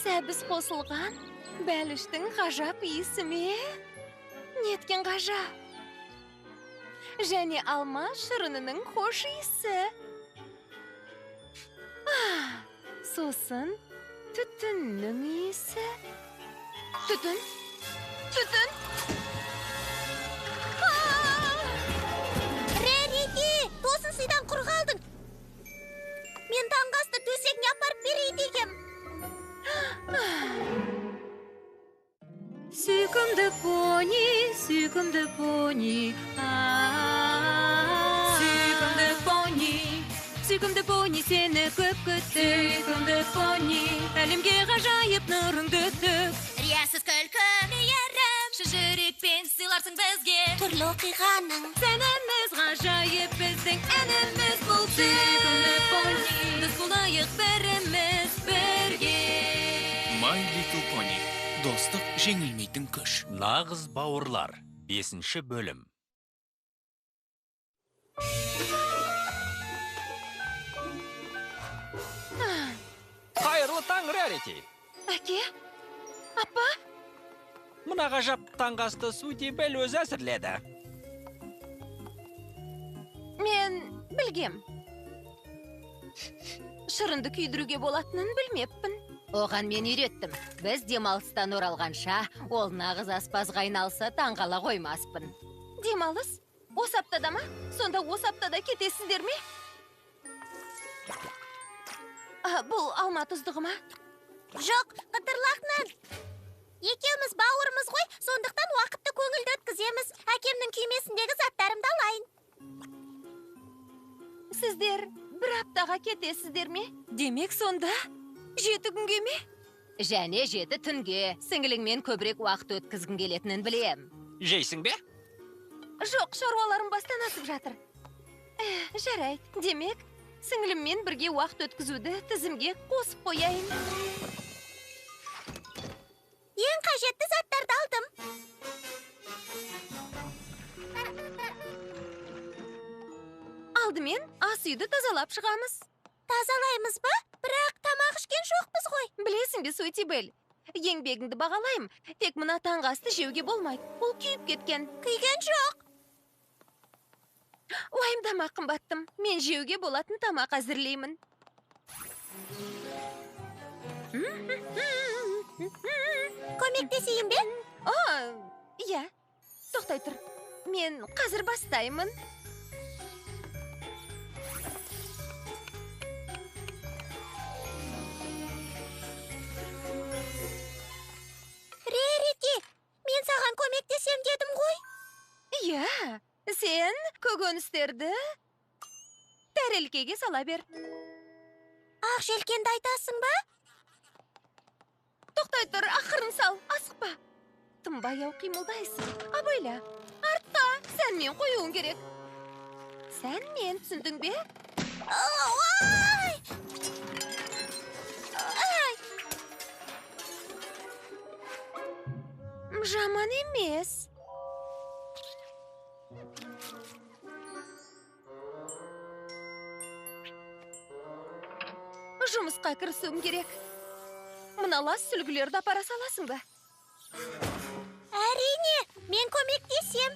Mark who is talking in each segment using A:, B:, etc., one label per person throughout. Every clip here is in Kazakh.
A: Сәбіз қосылған бәліштің ғажап иісі ме? Неткен ғажап. Және алма шырынының хош иісі. Сосын түтіннің иісі. Түтін, түтін.
B: Рерити, тосын сыйдан құр қалдың. Мен таңғы асты төсегіне апарып берейін дегем.
A: Сүйкімді пони, сүйкімді пони, сүйкімді пони, сүйкімді пони, сені көп күтті. Сүйкімді пони, әлемге ғажайып нұрыңды төк.
B: Риясыз күлкі мейірім,
A: шын жүрекпен сыйларсың бізге.
B: Түрлі оқиғаның
A: сәніміз ғажайып, біздің әніміз бұл. Сүйкімді пони, дос болайық бәріміз бірге.
C: My Little Pony. Достық жеңілмейтін күш.
D: Нағыз бауырлар. 5-ші бөлім.
E: Қайырлы таң, Рарити.
A: Әке, апа.
E: Мына ғажап таңғы асты Суити Белл өзі әзірледі.
A: Мен білгем. Шырынды күйдіруге болатынын білмеппін. Оған мен үйреттім. Біз демалыстан оралғанша, ол нағыз аспазға айналса таңғала қоймаспын. Демалыс? Осы аптада ма? Сонда осы аптада кетесіздер ме? Бұл алма тұздығы ма?
B: Жоқ, қытырлақ нан. Екеуміз бауырмыз ғой, сондықтан уақытты көңілді өткіземіз. Әкемнің күймесіндегі заттарымды алайын.
A: Сіздер бір аптаға кетесіздер ме? Демек сонда 7 күнге ме? Және 7 түнге. Сіңіліңмен көбірек уақыт өткізгің келетінін білем.
E: Жейсің бе?
A: Жоқ, шаруаларым бастан асып жатыр. Жарайды, демек, сіңіліммен бірге уақыт өткізуді тізімге қосып қояйын.
B: Ең қажетті заттарды алдым.
A: Алдымен ас үйді тазалап шығамыз.
B: Тазалаймыз ба? Бірақ тамақ ішкен жоқпыз ғой.
A: Білесің бе, Суити Белл, еңбегіңді бағалаймын. Тек мына таңғы асты жеуге болмайды. Ол күйіп кеткен.
B: Күйген жоқ.
A: Уайымдама, қымбаттым. Мен жеуге болатын тамақ әзірлеймін.
B: Көмектесейін бе?
A: Иә. Тоқтай тұр. Мен қазір бастаймын.
B: Рерити, мен саған көмектесем дедім ғой.
A: Иә, сен көкөністерді тәрелкеге сала бер.
B: Ақ желкенді айтасың ба?
A: Тоқтай тұр, ақырын сал, асықпа. Тым баяу қимылдайсың. Абайла, артқа сәнмен қоюың керек. Сәнмен, түсіндің бе?
B: Ой! Ай!
A: Жаман емес. Жұмысқа кірісуім керек. Мына лас сүлгілерді апара саласың ба?
B: Әрине, мен көмектесем.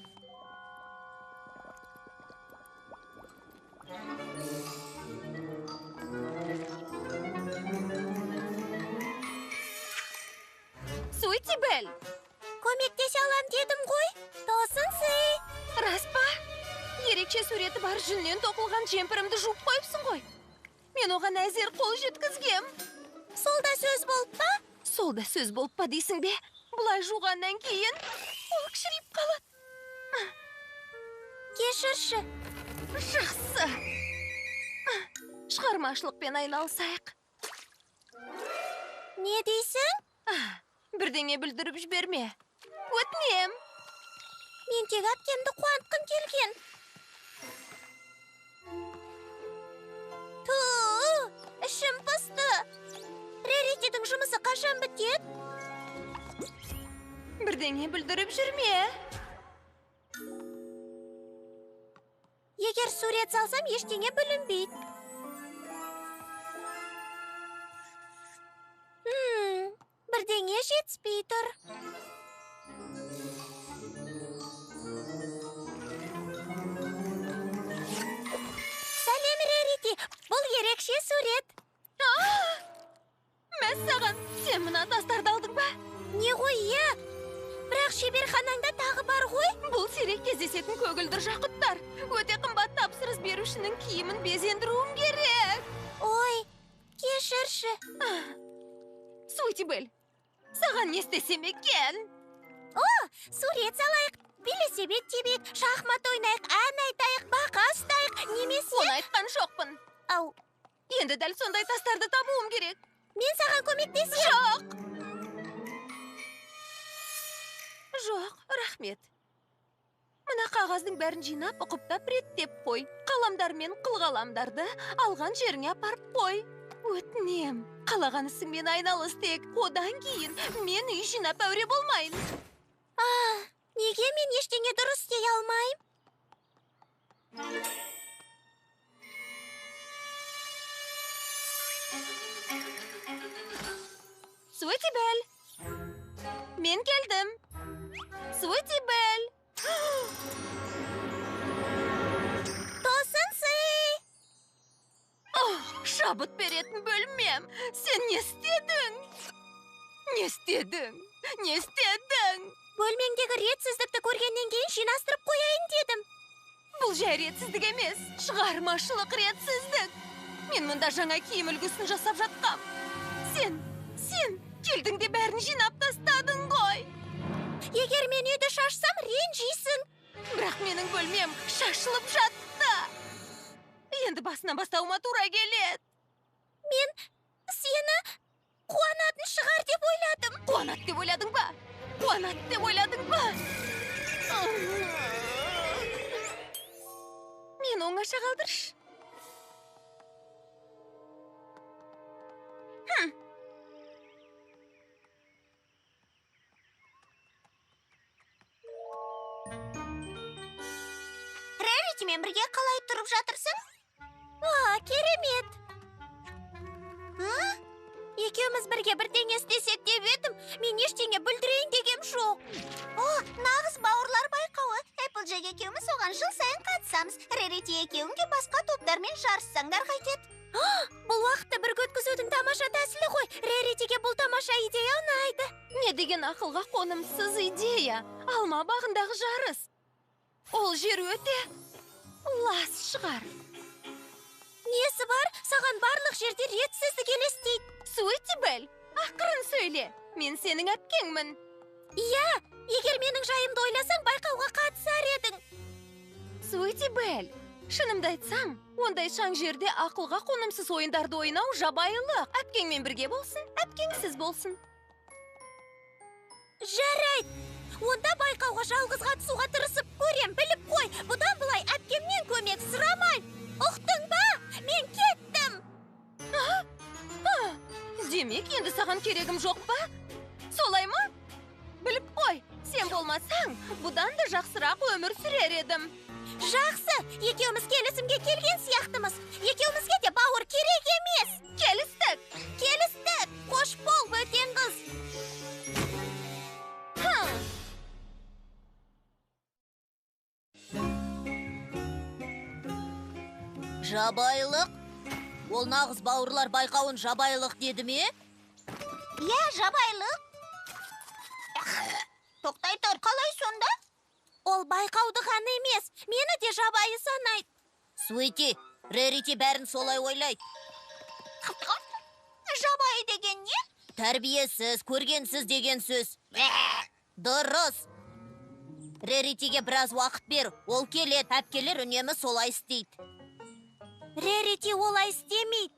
A: Суити Белл.
B: Көмектесе алам дедім ғой. Тосын сый.
A: Рас па? Ерекше суреті бар жүннен тоқылған жемпірімді жуып қойыпсың ғой. Мен оған әзер қол жеткізгем.
B: Сол да сөз болып па?
A: Сол да сөз болып па дейсің бе? Бұлай жуғаннан кейін ол кішірейіп қалады.
B: Кешірші.
A: Жақсы. Шығармашылықпен айналысайық.
B: Не дейсің?
A: Бірдеңе бүлдіріп жіберме. Өтінем.
B: Мен тек әпкемді қуантқым келген. Ту, ішім пысты. Реритидің жұмысы қашан бітеді?
A: Бірдеңе бүлдіріп жүрме.
B: Егер сурет салсам, ештеңе бүлінбейді. жетіспей тұр. Сәлем, Рерити. Бұл ерекше сурет.
A: Мәссаған, сен мына тастарды алдың ба?
B: Не ғой, иә. Бірақ шеберханаңда тағы бар ғой.
A: Бұл сирек кездесетін көгілдір жақұттар. Өте қымбат тапсырыс берушінің киімін безендіруім керек.
B: Ой, кешірші.
A: Суити Белль, саған не істесем екен?
B: О, сурет салайық, велосипед тебейік, шахмат ойнайық, ән айтайық, бақа ұстайық, немесе...
A: Оны айтқан жоқпын.
B: Ау.
A: Енді дәл сондай тастарды табуым керек.
B: Мен саған көмектесем.
A: Жоқ. Жоқ, рахмет. Мына қағаздың бәрін жинап, ұқыптап реттеп қой. Қаламдар мен қылқаламдарды алған жеріңе апарып қой. Өтінем, қалаған ісіңмен айналыс тек. Одан кейін мен үй жинап әуре болмайын.
B: Неге мен ештеңе дұрыс істей алмаймын?
A: Суити Белль, мен келдім. Суити Белль.
B: Тосын сый!
A: Шабыт беретін бөлмем. Сен не істедің? Не істедің? Не істедің?
B: Бөлмеңдегі ретсіздікті көргеннен кейін жинастырып қояйын дедім.
A: Бұл жай ретсіздік емес, шығармашылық ретсіздік. Мен мұнда жаңа киім үлгісін жасап жатқам. Сен келдің де бәрін жинап тастадың ғой.
B: Егер мен үйді шашсам, ренжисің.
A: Бірақ менің бөлмем шашылып жатты. Енді басынан бастауыма тура келеді.
B: Мен сені қуанатын шығар деп ойладым.
A: Қуанат деп ойладың ба? Қуанат деп ойладың ба? Мен оңаша қалдыршы.
B: Реритимен бірге қалай тұрып жатырсың? О, керемет. Екеуміз бірге бірдеңе істесек деп едім. Мен ештеңе бүлдірейін дегем жоқ. О, нағыз бауырлар байқауы. Эпплджек екеуміз оған жыл сайын қатысамыз. Рерити екеуің де басқа топтармен жарыссаңдар қайтеді. Бұл уақытты бірге өткізудің тамаша тәсілі ғой. Реритиге бұл тамаша идея ұнайды.
A: Не деген ақылға қонымсыз идея. Алма бағындағы жарыс. Ол жер өте лас шығар.
B: Несі бар? Саған барлық жерде ретсіздік елестейді.
A: Суити Белль, ақырын сөйле. Мен сенің әпкеңмін.
B: Иә, егер менің жайымды ойласаң, байқауға қатысар едің.
A: Суити Белль, шынымды айтсам, ондай шаң жерде ақылға қонымсыз ойындарды ойнау жабайылық. Әпкеңмен бірге болсын, әпкеңсіз болсын.
B: Жарайды. Онда байқауға жалғыз қатысуға тырысып көрем, біліп қой. Бұдан былай әпкемнен көмек сұрамаймын. Ұқтың ба? Мен кеттім.
A: Демек, енді саған керегім жоқ па? Солай ма? Біліп қой, сен болмасаң, бұдан да жақсырақ өмір сүрер едім.
B: Жақсы, екеуміз келісімге келген сияқтымыз. Екеумізге де бауыр керек емес.
A: Келістік.
B: Келістік. Қош бол, бөтен қыз.
F: Жабайылық? Ол нағыз бауырлар байқауын жабайылық деді ме?
B: Иә, жабайылық. Тоқтай тұр, қалай сонда? Ол байқауды ғана емес, мені де жабайы санайды.
F: Суити, Рерити бәрін солай ойлайды.
B: Жабайы деген не?
F: Тәрбиесіз, көргенсіз деген сөз. Дұрыс. Реритиге біраз уақыт бер, ол келеді, әпкелер үнемі солай істейді.
B: Рерити олай істемейді.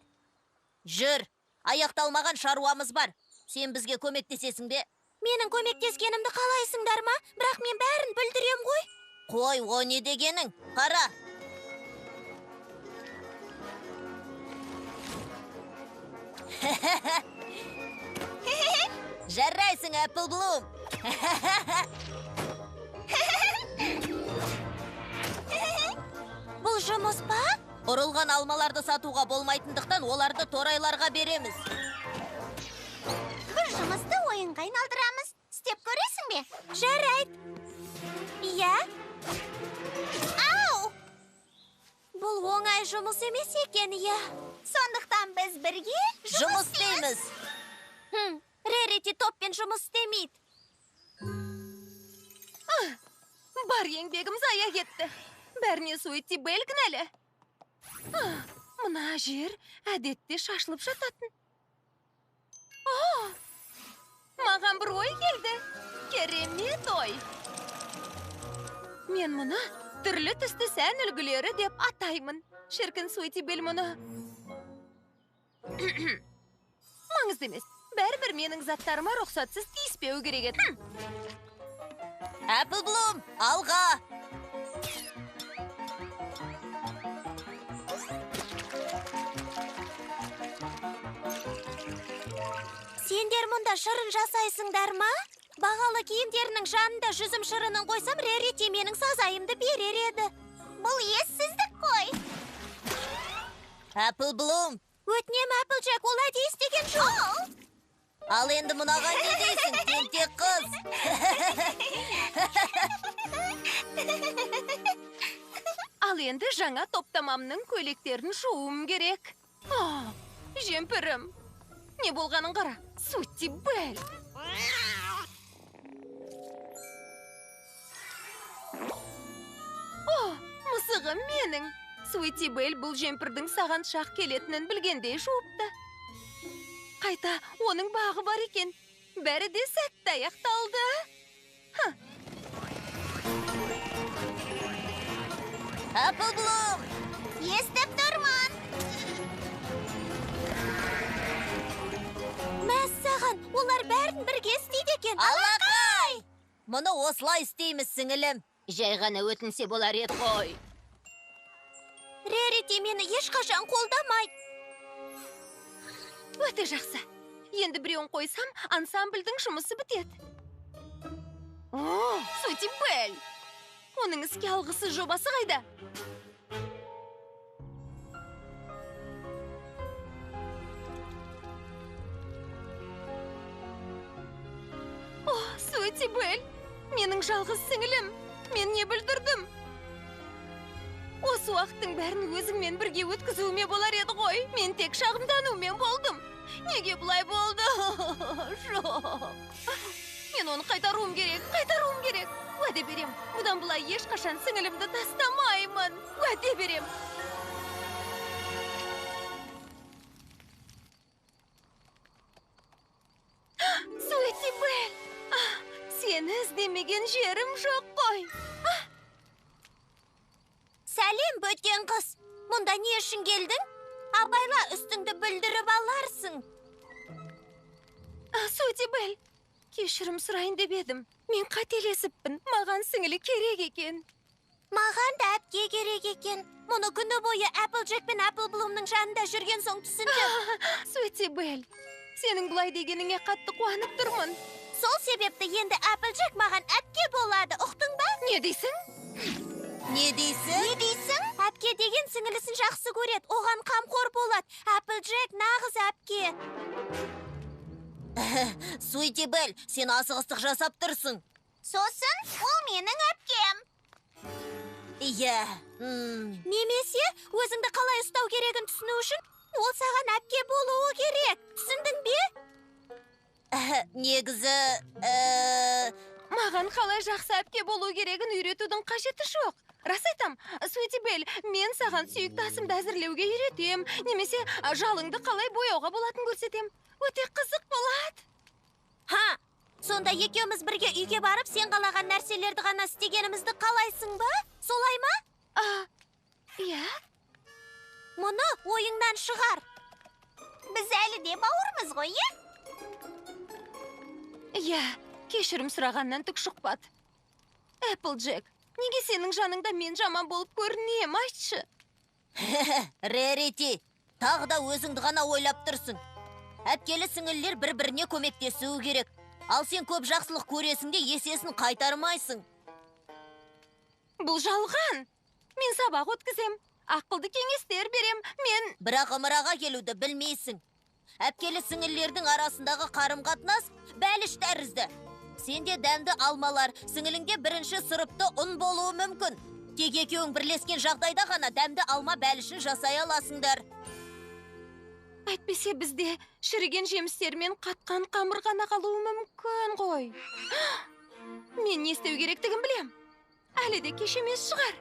F: Жүр, аяқталмаған шаруамыз бар. Сен бізге көмектесесің бе?
B: Менің көмектескенімді қалайсыңдар ма? Бірақ мен бәрін бүлдірем ғой.
F: Қой, о не дегенің? Қара. Жарайсың, Эпплблум.
B: Бұл жұмыс па?
F: Ұрылған алмаларды сатуға болмайтындықтан оларды торайларға береміз.
B: Біз жұмысты ойынға айналдырамыз. Істеп көресің бе? Жарайды. Иә. Ау! Бұл оңай жұмыс емес екен, иә. Сондықтан біз бірге
F: Жұмыс істейміз.
B: Рерити топпен жұмыс істемейді.
A: Бар еңбегім зая кетті. Бәріне Суити Белл кінәлі. Мына жер әдетте шашылып жататын. Маған бір ой келді. Керемет ой. Мен мұны түрлі түсті сән үлгілері деп атаймын. Шіркін, Суити Белл мұны. Маңызды емес. Бәрібір менің заттарыма рұқсатсыз тиіспеу керек еді.
F: Apple Bloom, алға!
B: Сендер мұнда шырын жасайсыңдар ма? Бағалы киімдерінің жанында жүзім шырынын қойсам, Рерити менің сазайымды берер еді. Бұл ессіздік қой.
F: Apple Bloom.
B: Өтінем, Applejack, ол әдейі істеген жоқ.
F: Ал енді мынаған не дейсің, тентек қыз?
A: Ал енді жаңа топтамамның көйлектерін жууым керек. Жемпірім. Не болғанын қара, Суити Белл. Мысығым менің. Суити Белл бұл жемпірдің саған шақ келетінін білгендей жуыпты. Қайта, оның бағы бар екен. Бәрі де сәтті аяқталды.
F: Apple Bloom!
B: Естіп тұрмын. Мәссаған, олар бәрін бірге істейді екен.
F: Алақай! Мұны осылай істейміз, сіңілім.
A: Жай ғана өтінсе болар еді ғой.
B: Рерити мені ешқашан қолдамайды.
A: Өте жақсы. Енді біреуін қойсам, ансамбльдің жұмысы бітеді. Суити Белл! Оның іске алғысыз жобасы қайда? Суити Белл! Менің жалғыз сіңілім! Мен не бүлдірдім? Осы уақыттың бәрін өзіңмен бірге өткізуіме болар еді ғой. Мен тек шағымданумен болдым. Неге бұлай болды? Жоқ. Мен оны қайтаруым керек, қайтаруым керек. Уәде берем. Бұдан бұлай ешқашан сіңілімді тастамаймын. Уәде берем. Суити Белл! Сені іздемеген жерім жоқ қой.
B: Сәлем, бөтен қыз. Мұнда не үшін келдің? Абайла, үстіңді бүлдіріп аларсың.
A: Суити Белл, кешірім сұрайын деп едім. Мен қателесіппін. Маған сіңілі керек екен.
B: Маған да әпке керек екен. Мұны күні бойы Applejack пен Apple Bloomның жанында жүрген соң түсіндім.
A: Суити Белл, сенің бұлай дегеніңе қатты қуанып тұрмын.
B: Сол себепті енді Applejack маған әпке болады, ұқтың ба?
A: Не дейсің?
F: Не дейсің?
B: Не дейсің? Әпке деген сіңілісін жақсы көреді, оған қамқор болады. Applejack нағыз әпке.
F: Суити Белл, сен асығыстық жасап тұрсың.
B: Сосын ол менің әпкем.
F: Иә.
B: Немесе өзіңді қалай ұстау керегін түсіну үшін ол саған әпке болуы керек. Түсіндің бе?
F: Негізі,
A: маған қалай жақсы әпке болу керегін үйретудің қажеті жоқ. Рас айтам, Суити Белл, мен саған сүйікті асымды әзірлеуге үйретем, немесе жалыңды қалай бояуға болатын көрсетем. Өте қызық болады.
B: Ха, сонда екеуміз бірге үйге барып, сен қалаған нәрселерді ғана істегенімізді қалайсың ба? Солай ма?
A: Иә.
B: Мұны ойыңнан шығар. Біз әлі де бауырмыз ғой, е?
A: Иә, кешірім сұрағаннан түк шықпады. Applejack, неге сенің жаныңда мен жаман болып көрінем, айтшы?
F: Рерити, тағы да өзіңді ғана ойлап тұрсың. Әпкелі сіңілілер бір-біріне көмектесуі керек. Ал сен көп жақсылық көресің де есесін қайтармайсың.
A: Бұл жалған. Мен сабақ өткізем, ақылды кеңестер берем, мен...
F: Бірақ ымыраға келуді білмейсің. Әпкелі сіңілілердің арасындағы қарым-қатынас бәліш тәрізді. Сенде дәмді алмалар, сіңіліңде бірінші сұрыпты ұн болуы мүмкін. Тек екеуің бірлескен жағдайда ғана дәмді алма бәлішін жасай аласыңдар.
A: Әйтпесе бізде шіріген жемістер мен қатқан қамыр ғана қалуы мүмкін ғой. Мен не істеу керектігін білем. Әлі де кеш емес шығар.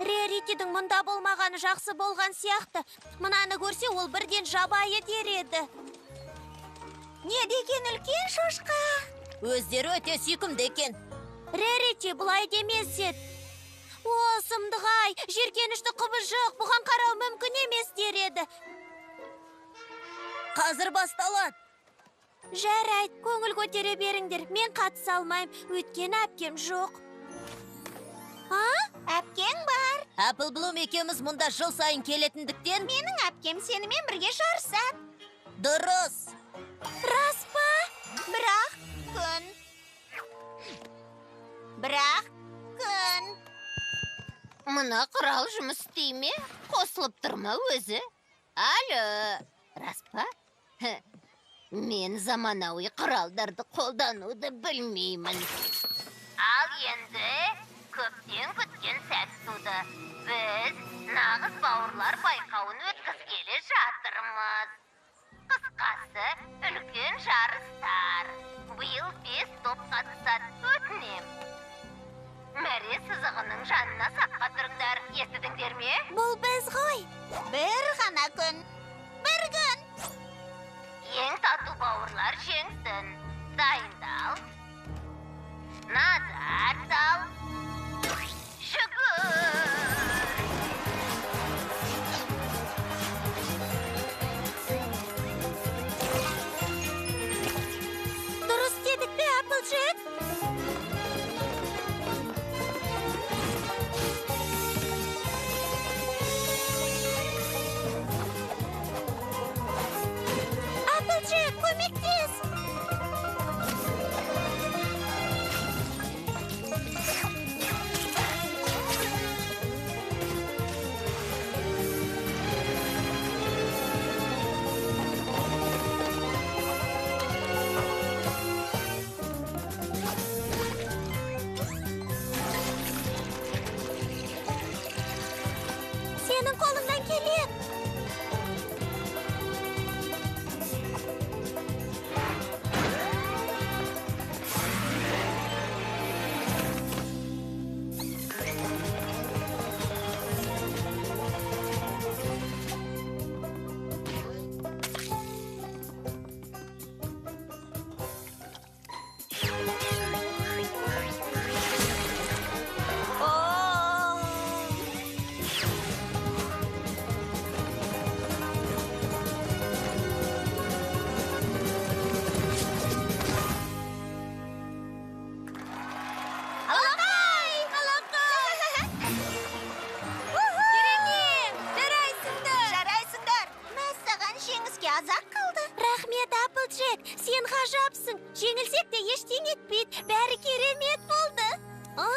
B: Реритидің мұнда болмағаны жақсы болған сияқты. Мынаны көрсе, ол бірден жабайы дер еді. Не деген үлкен шошқа?
F: Өздері өте сүйкімді екен.
B: Рерити бұлай демес еді. О, сұмдық-ай, жеркенішті құбыжық, бұған қарау мүмкін емес дер еді.
F: Қазір басталады.
B: Жарайды, көңіл көтере беріңдер. Мен қатыса алмаймын, өйткені әпкем жоқ. А? Әпкең бар.
F: Апл Блум екеуміз мұнда жыл сайын келетіндіктен...
B: Менің әпкем сенімен бірге жарысады.
F: Дұрыс.
B: Рас па? Бірақ күн. Бірақ күн.
G: Мына құрал жұмыс істей ме? Қосылып тұр ма өзі? Алло, рас па? Мен заманауи құралдарды қолдануды білмеймін. Ал енді көптен күткен сәт туды. Біз нағыз бауырлар байқауын өткізгелі жатырмыз. Қысқасы, үлкен жарыстар. Биыл 5 топ қатысады, өтінем. Мәре сызығының жанына саққа тұрыңдар. Естідіңдер ме?
B: Бұл біз ғой. Бір ғана күн. Бір күн.
G: Ең тату бауырлар жеңсін. Дайындал. Назар сал. Жүгір!
B: Дұрыс дедік пе, Апплджек? Апплджек, көмектес! Сенің қолыңнан келеді. Алақай! Алақай! Керемет! Жарайсыңдар! Жарайсыңдар! Мәссаған, жеңіске аз-ақ қалды. Рахмет, Апплджек, сен ғажапсың. Жеңілсек те ештеңе етпейді. Бәрі керемет болды. А?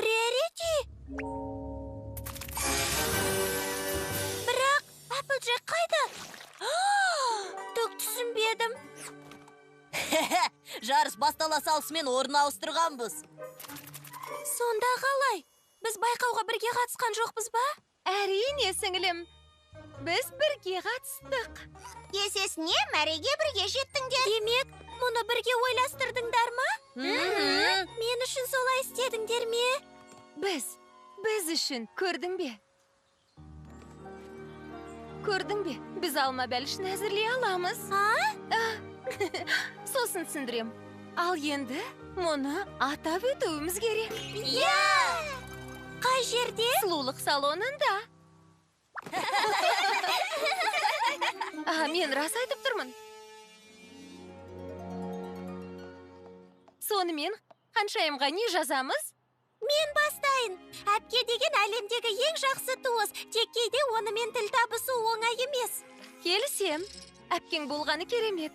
B: Рерити! Бірақ Апплджек қайда? Түк түсінбедім.
F: Жарыс бастала салысымен орын ауыстырғанбыз.
B: Сонда қалай? Біз байқауға бірге қатысқан жоқпыз ба?
A: Әрине, сіңілім. Біз бірге қатыстық.
B: Есесіне мәреге бірге жеттіңдер. Демек, мұны бірге ойластырдыңдар ма? Мен үшін солай істедіңдер ме?
A: Біз үшін, көрдің бе? Көрдің бе? Біз алма бәлішін әзірлей аламыз.
B: А?
A: Сосын түсіндірем. Ал енді мұны атап өтуіміз керек.
B: Иә! Қай жерде?
A: Сұлулық салонында. Мен рас айтып тұрмын. Сонымен, ханшайымға не жазамыз?
B: Мен бастайын. Әпке деген әлемдегі ең жақсы туыс. Тек кейде онымен тіл табысу оңай емес.
A: Келісем. Әпкең болғаны керемет.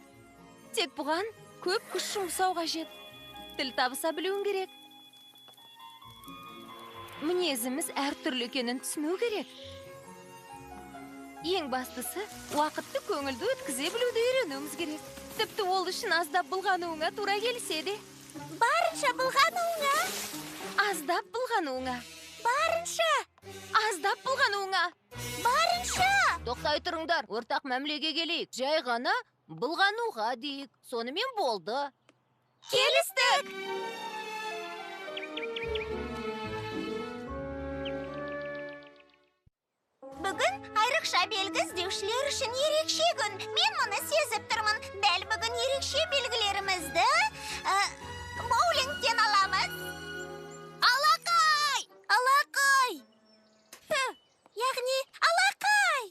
A: Тек бұған көп күш жұмсау қажет. Тіл табыса білуің керек. Мінезіміз әртүрлі екенін түсіну керек. Ең бастысы, уақытты көңілді өткізе білуді үйренуіміз керек. Тіпті ол үшін аздап былғануыңа тура келсе де.
B: Барынша былғануыңа.
A: Аздап былғануыңа.
B: Барынша.
A: Аздап былғануыңа.
B: Барынша.
G: Тоқтай тұрыңдар, ортақ мәмілеге келейік. Жай ғана былғануға дейік. Сонымен болды.
A: Келістік!
B: Бүгін айрықша белгі іздеушілер үшін ерекше күн. Мен мұны сезіп тұрмын. Дәл бүгін ерекше белгілерімізді боулингтен аламыз. Алақай! Алақай! Яғни алақай!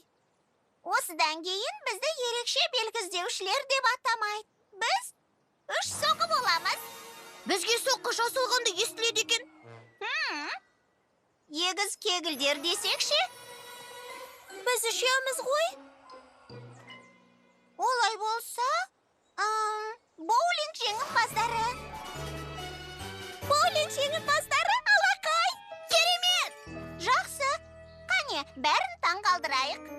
B: Осыдан кейін бізді ерекше белгі іздеушілер деп атамайды. Біз үш соққы боламыз.
F: Бізге соққы жасалғанда естіледі екен.
B: Егіз кегілдер десек ше? Біз үшеуміз ғой. Олай болса, боулинг жеңімпаздары. Боулинг жеңімпаздары алақай! Керемет! Жақсы. Қане, бәрін таң қалдырайық.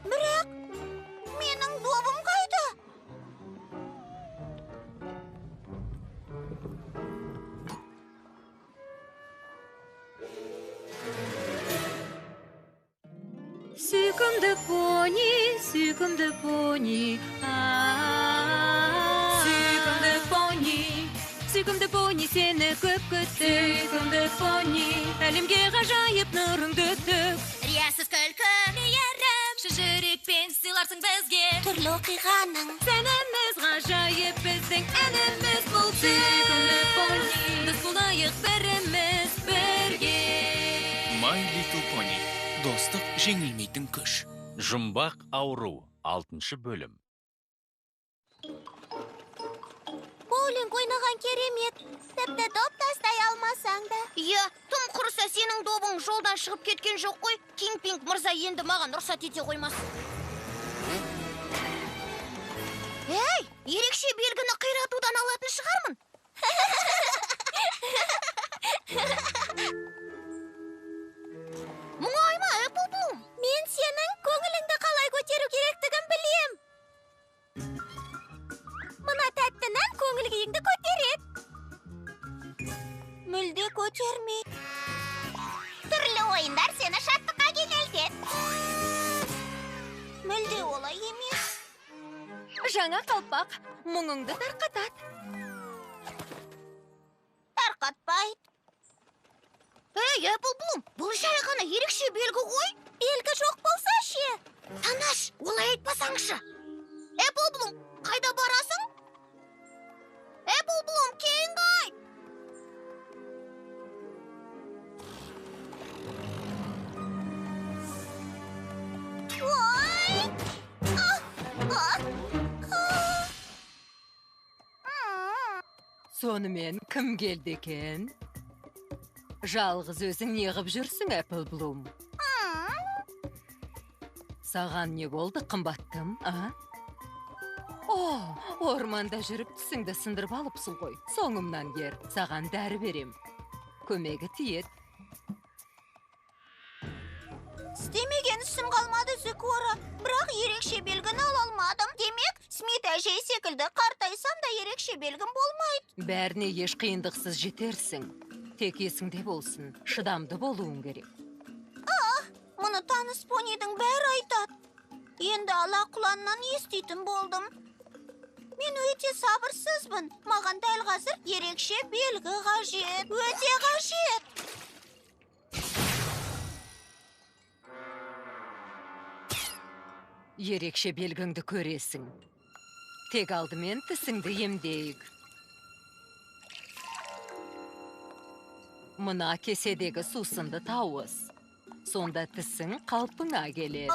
B: Бірақ менің добым қайда?
A: Сүйкімді пони, сүйкімді пони, сүйкімді пони, сүйкімді пони, сені көп күттік. Сүйкімді пони, әлемге ғажайып нұрыңды төк.
F: Риясыз күлкі, мейірім, шын жүрекпен сыйларсың бізге.
B: Түрлі оқиғаның
A: сәніміз ғажайып, біздің әніміз бұл. Сүйкімді пони, дос болайық біріміз бірге.
C: My Little Pony. Достық жеңілмейтін күш.
D: Жұмбақ ауру, 6-шы бөлім.
B: Боулинг ойнаған керемет. Тіпті доп тастай алмасаң да.
F: Иә, тым құрыса сенің добың жолдан шығып кеткен жоқ қой. Кинг-Пинг мырза енді маған рұқсат ете қоймас. Ей, ерекше белгіні қиратудан алатын шығармын. Мұңайма, Эпплблум.
B: Мен сенің көңіліңді қалай көтеру керектігін білем. Мына тәтті нан көңіл күйіңді көтереді. Мүлде көтермей. Түрлі ойындар сені шаттыққа кенелтеді. Мүлде олай емес.
A: Жаңа қалпақ мұңыңды тарқатады.
B: Тарқатпайды.
F: Ей, Эпплблум, бұл жай ғана ерекше белгі ғой.
B: Белгі жоқ болса ше?
F: Танаш, олай айтпасаңшы. Эпплблум, қайда барасың? Эпплблум, кейін қайт!
B: Ой!
A: Сонымен кім келді екен? Жалғыз өзің неғып жүрсің, Эпплблум? Саған не болды, қымбаттым, а? О, орманда жүріп тісіңді сындырып алыпсың ғой. Соңымнан ер, саған дәрі берем. Көмегі тиеді.
B: Істемеген ісім қалмады, Зекора. Бірақ ерекше белгіні ала алмадым. Демек, Смит әжей секілді қартайсам да ерекше белгім болмайды.
A: Бәріне еш қиындықсыз жетерсің. Тек есіңде болсын, шыдамды болуың керек.
B: Мұны таныс понидің бәрі айтады. Енді ала құланнан еститін болдым. Мен өте сабырсызбын. Маған дәл қазір ерекше белгі қажет. Өте қажет.
A: Ерекше белгіңді көресің. Тек алдымен тісіңді емдейік. Мына кеседегі сусынды тауыс. Сонда тісің қалпыңа келеді.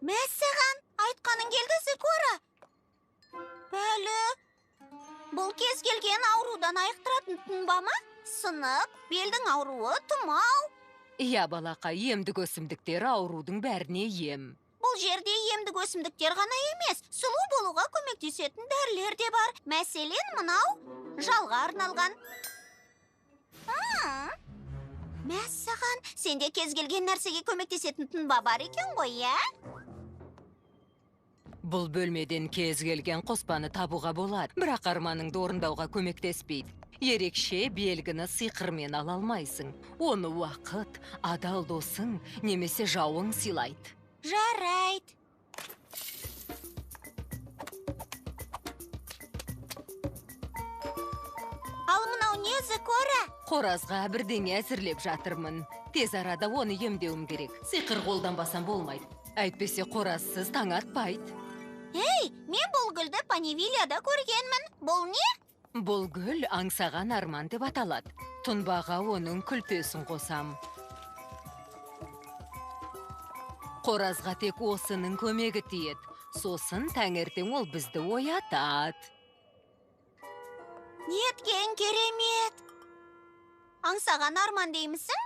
B: Мәссаған, айтқаның келді, Зекора. Бәлі, бұл кез келген аурудан айықтыратын тұнба ма? Сынық, белдің ауруы, тұмау.
A: Иә, балақай, емдік өсімдіктер аурудың бәріне ем.
B: Бұл жерде емдік өсімдіктер ғана емес, сұлу болуға көмектесетін дәрілер де бар. Мәселен, мынау жалға арналған. Мәссаған, сенде кез келген нәрсеге көмектесетін тұнба бар екен ғой, иә?
A: Бұл бөлмеден кез келген қоспаны табуға болады, бірақ арманыңды орындауға көмектеспейді. Ерекше белгіні сиқырмен ала алмайсың. Оны уақыт, адал досың немесе жауың сыйлайды.
B: Жарайды. Ал мынау не, Зекора?
A: Қоразға бірдеңе әзірлеп жатырмын. Тез арада оны емдеуім керек. Сиқыр қолданбасам болмайды. Әйтпесе қоразсыз таң атпайды.
B: Ей, мен бұл гүлді Понивиллияда көргенмін. Бұл не?
A: Бұл гүл аңсаған арман деп аталады. Тұнбаға оның күлтесін қосам. Қоразға тек осының көмегі тиеді. Сосын таңертең ол бізді оятады.
B: Неткен керемет! Аңсаған арман деймісің?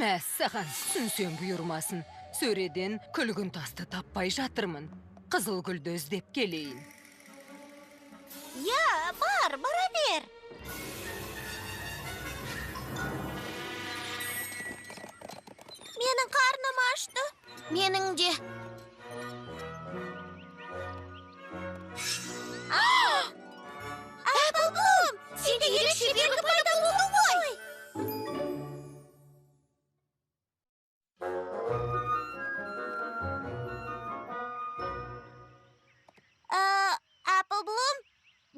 A: Мәссаған, түсінсең бұйырмасын. Сөреден күлгін тасты таппай жатырмын. Қызыл гүлді іздеп келейін.
B: Я, бар, бара бер. Менің қарным ашты. Менің де. Эпплблум, сенде ерекше белгі пайда болды ғой. Эпплблум,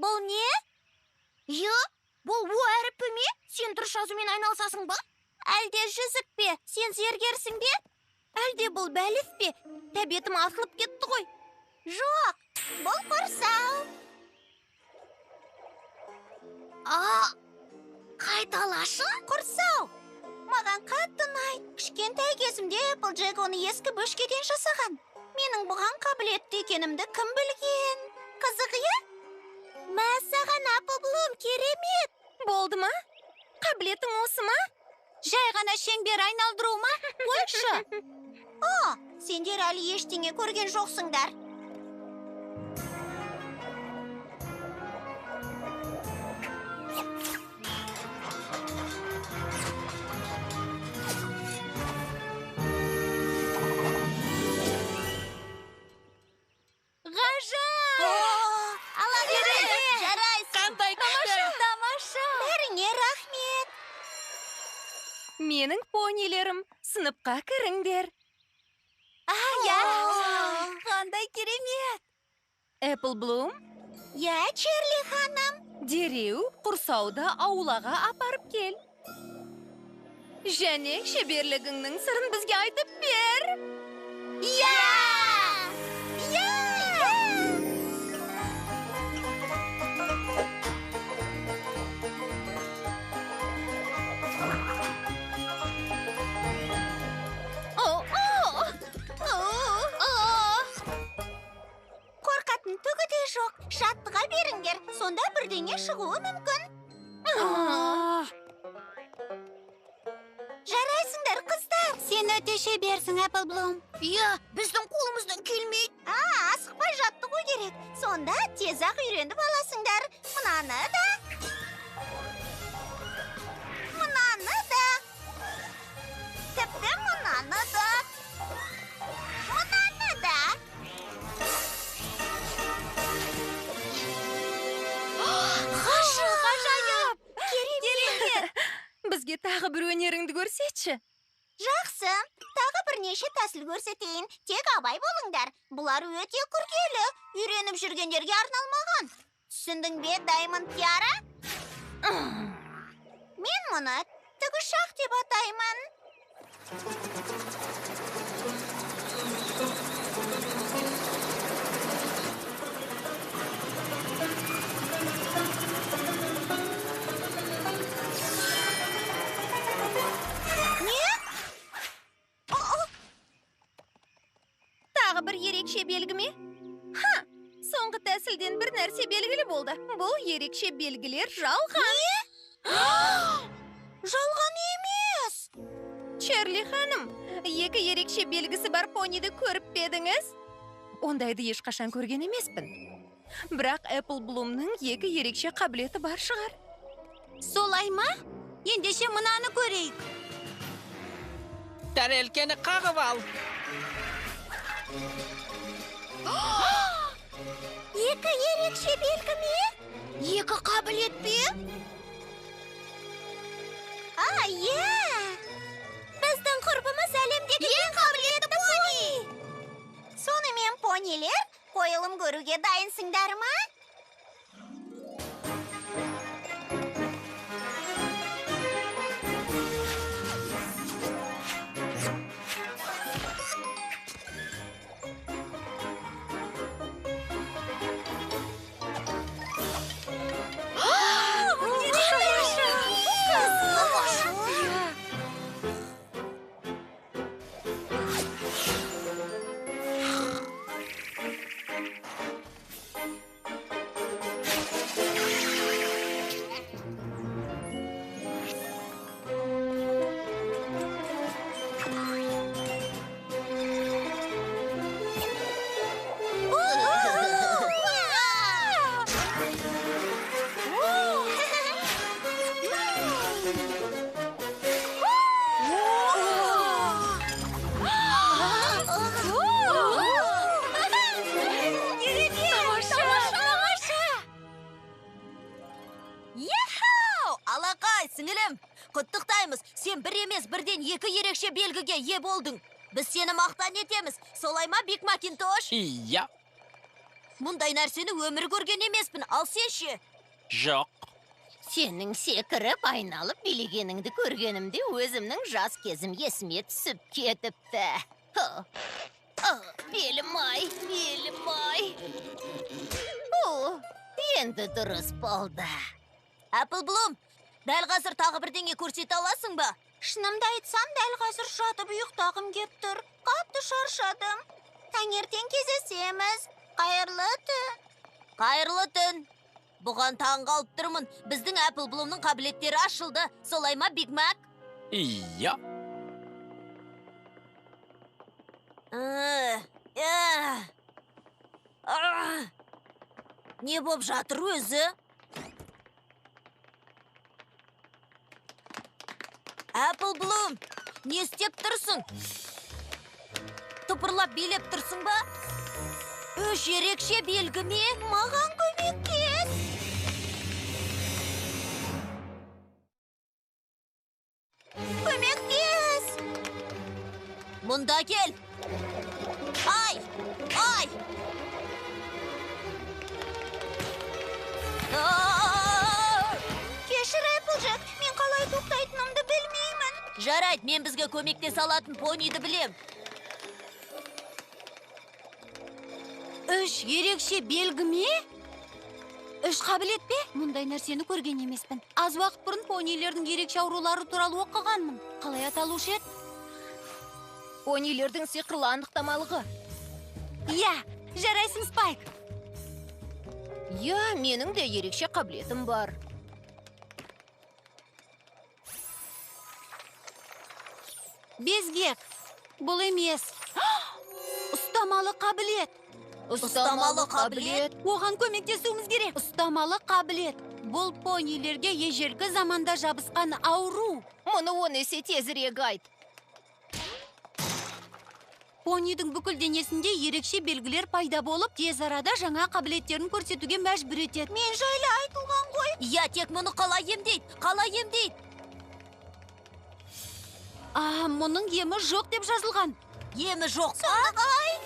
B: бұл не? Иә, бұл О әріпі ме? Сен дұрыс жазумен айналысасың ба? Әлде жүзік пе? Сен зергерсің бе? Әлде бұл бәліс пе? Тәбетім асылып кетті ғой. Жоқ, бұл құрсау. Қайталашы? Құрсау. Маған қатты ұнайды. Кішкентай кезімде Эпплджек оны ескі бөшкеден жасаған. Менің бұған қабілетті екенімді кім білген? Қызық, иә? Мәссаған, Эпплблум, керемет!
G: Болды ма? Қабілетің осы ма?
B: Жай ғана шеңбер айналдыру ма? Қойшы. О, сендер әлі ештеңе көрген жоқсыңдар.
G: Ғажап!
B: Ала беріңдер, жарайсың.
E: Қандай күшті!
G: Тамаша!
B: Бәріңе рахмет.
A: Менің понилерім, сыныпқа кіріңдер.
B: Я.
F: Қандай керемет!
A: Эпплблум,
B: Я, Чарли ханым.
A: дереу құрсауды аулаға апарып кел. Және шеберлігіңнің сырын бізге айтып бер.
B: Я! Я!
G: О, о! О,
B: Қорқатын түгі де жоқ. Жаттыға беріңдер. Сонда бірдеңе шығуы мүмкін. Жарайсыңдар, қыздар. Сен өте шеберсің, Эпплблум.
F: Иә, біздің қолымыздан келмейді.
B: Асықпай жаттығу керек. Сонда тез-ақ үйреніп аласыңдар. Мынаны да. Мынаны да. Тіпті мынаны Мынаны да. Мынаны да. Ғажайып! Керемет!
A: Бізге тағы бір өнеріңді көрсетші.
B: Жақсы. Тағы бірнеше тәсіл көрсетейін. Тек абай болыңдар. Бұлар өте күрделі. Үйреніп жүргендерге арналмаған. Түсіндің бе, Даймонд Тиара? Мен мұны тікұшақ деп атаймын. Не?
A: Тағы бір ерекше белгі ме? Ха! Соңғы тәсілден бір нәрсе белгілі болды. Бұл ерекше белгілер жалған.
B: Жалған емес.
A: Чарли ханым, екі ерекше белгісі бар пониді көріп пе едіңіз? Ондайды ешқашан көрген емеспін. Бірақ Apple Bloom'ның екі ерекше қабілеті бар шығар.
B: Солай ма? Ендеше мынаны көрейік.
E: Тәрелкені қағып ал.
B: Екі ерекше белгі ме? Екі қабілет пе? А, иә! Біздің құрбымыз әлемдегі ең қабілетті пони! Сонымен, понилер, қойылым көруге дайынсыңдар ма?
F: Алақай, сіңілім, құттықтаймыз. Сен бір емес, бірден екі ерекше белгіге ие болдың. Біз сені мақтан етеміз. Солай ма, Биг Макинтош?
E: Иә.
F: Мұндай нәрсені өмір көрген емеспін. Ал сен ше?
E: Жоқ.
G: Сенің секіріп айналып билегеніңді көргенімде өзімнің жас кезім есіме түсіп кетіпті. Белім-ай, белім-ай. Енді дұрыс болды.
F: Apple Bloom, дәл қазір тағы бірдеңе көрсете аласың ба?
B: Шынымды айтсам, дәл қазір жатып ұйықтағым кеп тұр. Қатты шаршадым. Таңертең кездесеміз. Қайырлы түн.
F: Қайырлы түн. Бұған таң қалып тұрмын. Біздің Apple Bloom'ның қабілеттері ашылды. Солай ма, Биг Мак?
E: Иә.
F: Не боп жатыр өзі? Apple Bloom, не істеп тұрсың? Тыпырлап билеп тұрсың ба? Үш ерекше белгі ме?
B: Маған көмектес! Көмектес!
F: Мұнда кел! Ай! Ай!
B: Кешір, Applejack, мен қалай тоқтайтынымды білмеймін.
F: Жарайды, мен бізге көмектесе алатын пониді білем.
B: Үш ерекше белгі ме? Үш қабілет пе? Мұндай нәрсені көрген емеспін. Аз уақыт бұрын понилердің ерекше аурулары туралы оқығанмын. Қалай аталушы еді?
G: Понилердің сиқырлы анықтамалығы.
B: Иә, жарайсың, Спайк.
G: Иә, менің де ерекше қабілетім бар.
B: Безгек. Бұл емес. Ұстамалы қабілет.
F: Ұстамалы қабілет?
B: Оған көмектесуіміз керек. Ұстамалы қабілет. Бұл понилерге ежелгі заманда жабысқан ауру.
G: Мұны 10 есе тезірек айт.
H: Понидің бүкіл денесінде ерекше белгілер пайда болып, тез арада жаңа қабілеттерін көрсетуге мәжбүр етеді.
B: Мен жайлы айтылған ғой.
F: Иә, тек мұны қалай емдейді? Қалай емдейді?
H: А, мұның емі жоқ деп жазылған.
F: Емі жоқ па?
B: Ай!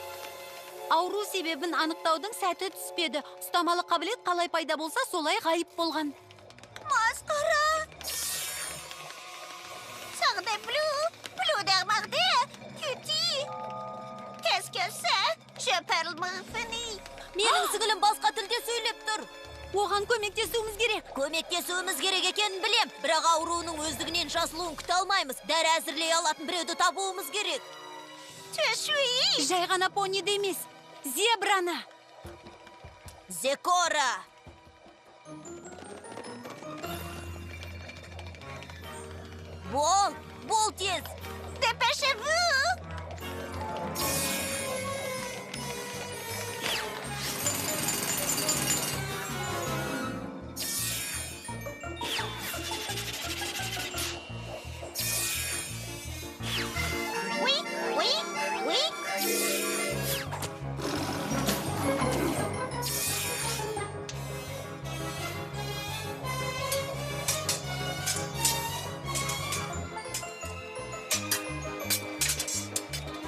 H: Ауру себебін анықтаудың сәті түспеді. Ұстамалы қабілет қалай пайда болса, солай ғайып болған.
B: Масқара! Сағдай блю, блю дағмағды, күти. Qu'est-ce que c'est? Je parle мғфыни.
F: Менің сіңілім басқа тілде сөйлеп тұр.
H: Оған көмектесуіміз керек.
F: Көмектесуіміз керек екенін білем, бірақ ауруының өздігінен жазылуын күте алмаймыз. Дәрі әзірлей алатын біреуді табуымыз керек.
B: Төшуи!
H: Жай ғана пониді емес, зебраны.
F: Зекора! Бол, бол тез!
B: Dépêchez-vous! Oui, oui, oui.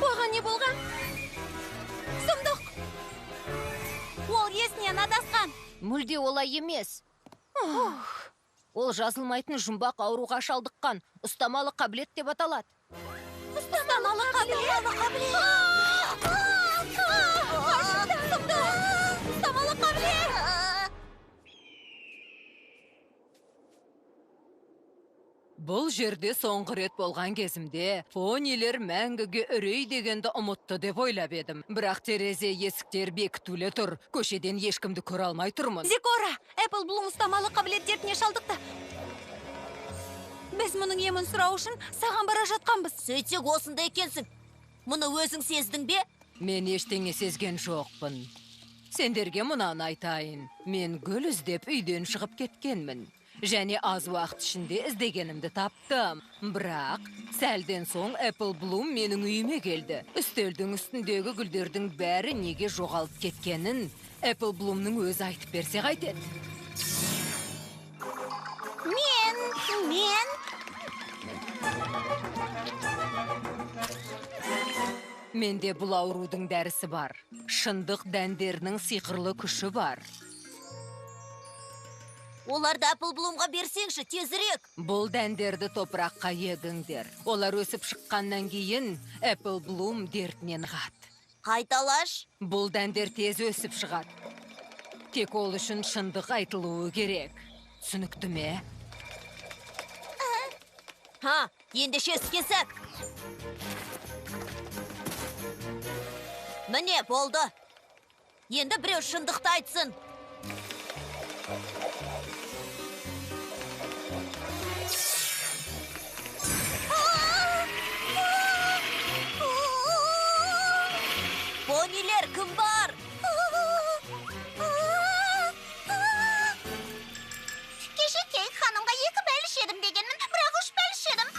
H: Оған не болған? Сұмдық! Ол есінен адасқан.
A: Мүлде олай емес. Ол жазылмайтын жұмбақ ауруға шалдыққан, ұстамалы қабілет деп аталады.
H: Ұстамалы қабілет! Сұмдық! Ұстамалы қабілет!
I: Бұл жерде соңғы рет болған кезімде понилер мәңгіге үрей дегенді ұмытты деп ойлап едім. Бірақ терезе есіктер бекітулі тұр. Көшеден ешкімді көре алмай тұрмын.
H: Зекора, Эппл Блум ұстамалы қабілет дертіне шалдықты. Біз мұның емін сұрау үшін саған бара жатқанбыз.
F: Сөйтсек осында екенсің. Мұны өзің сездің бе?
I: Мен ештеңе сезген жоқпын. Сендерге мынаны айтайын. Мен гүл іздеп үйден шығып кеткенмін. Және аз уақыт ішінде іздегенімді таптым. Бірақ сәлден соң Эппл Блум менің үйіме келді. Үстелдің үстіндегі гүлдердің бәрі неге жоғалып кеткенін Эппл Блумның өзі айтып берсе қайтеді.
B: Мен.
I: Менде бұл аурудың дәрісі бар. Шындық дәндерінің сиқырлы күші бар.
F: Оларды Эппл Блумға берсеңші, тезірек.
I: Бұл дәндерді топыраққа егіңдер. Олар өсіп шыққаннан кейін Эппл Блум дертінен ағады.
F: Қайталаш.
I: Бұл дәндер тез өсіп шығады. Тек ол үшін шындық айтылуы керек. Түсінікті ме?
F: Ха, ендеше іске сәт. Міне, болды. Енді біреу шындықты айтсын. Понилер, кім бар?
B: Кеше Кейт ханымға 2 бәліш едім дегенмін, бірақ 3 бәліш едім.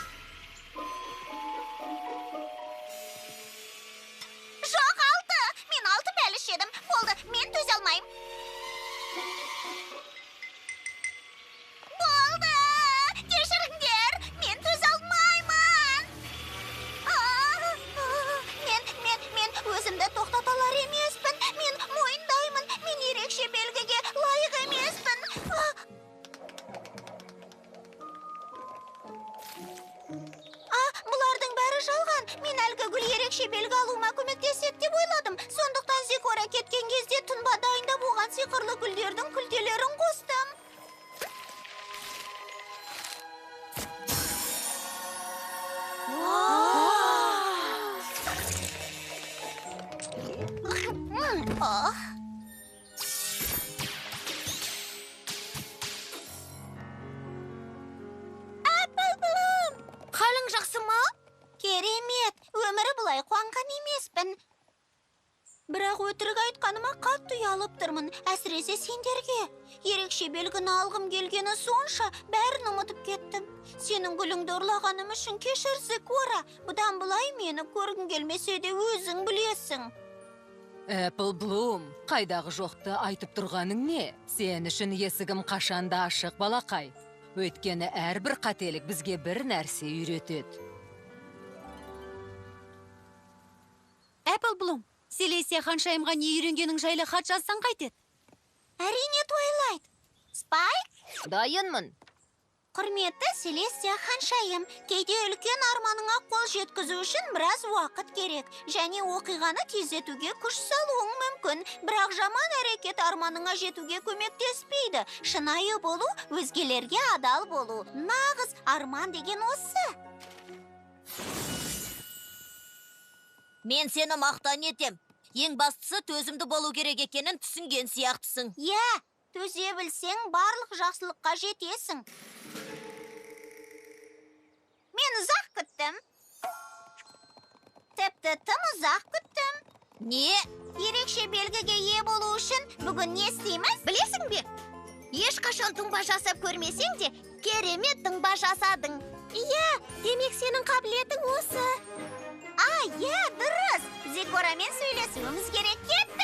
B: Жоқ, 6. Мен 6 бәліш едім. Болды, мен төзе алмаймын. Болды! Кешіріңдер, мен төзе алмаймын. Мен өзімді тоқтаталар емеспін. Мен мойындаймын. Мен ерекше белгіге лайық емеспін. Бұлардың бәрі жалған. Мен әлгі гүл ерекше белгі алуыма көмектеседі деп ойладым. Сондықтан Зекора кеткен кезде тұнба дайындап оған сиқырлы гүлдердің күлтелерін қостым. Эппл Блум! Қалың жақсы ма? Керемет! Өмірі бұлай қуанған емеспін. Бірақ өтірік айтқаныма қатты ұялып тұрмын, әсіресе сендерге. Ерекше белгіні алғым келгені сонша, бәрін ұмытып кеттім. Сенің гүліңді ұрлағаным үшін кешір, Зикора. Бұдан былай мені көргің келмесе де өзің білесің.
I: Эппл Блум, қайдағы жоқты айтып тұрғаның не? Сен үшін есігім қашанда ашық, балақай. Өйткені әрбір қателік бізге бір нәрсе үйретеді.
H: Эппл Блум, Селестия ханшайымға не үйренгенің жайлы хат жазсаң қайтеді?
B: Әрине, Твайлайт. Спайк?
G: Дайынмын.
B: Құрметті Селестия ханшайым, кейде үлкен арманыңа қол жеткізу үшін біраз уақыт керек. Және оқиғаны тездетуге күш салуың мүмкін. Бірақ жаман әрекет арманыңа жетуге көмектеспейді. Шынайы болу, өзгелерге адал болу. Нағыз арман деген осы.
F: Мен сені мақтан етем. Ең бастысы төзімді болу керек екенін түсінген сияқтысың.
B: Иә, төзе білсең, барлық жақсылыққа жетесің. Мен ұзақ күттім. Тіпті тым ұзақ күттім.
F: Не?
B: Ерекше белгіге ие болу үшін бүгін не істейміз?
G: Білесің бе? Ешқашан тұңба жасап көрмесең де, керемет тұңба жасадың.
B: Иә, демек сенің қабілетің осы. А, иә, дұрыс. Зикорамен сөйлесуіміз керек. Кеттік.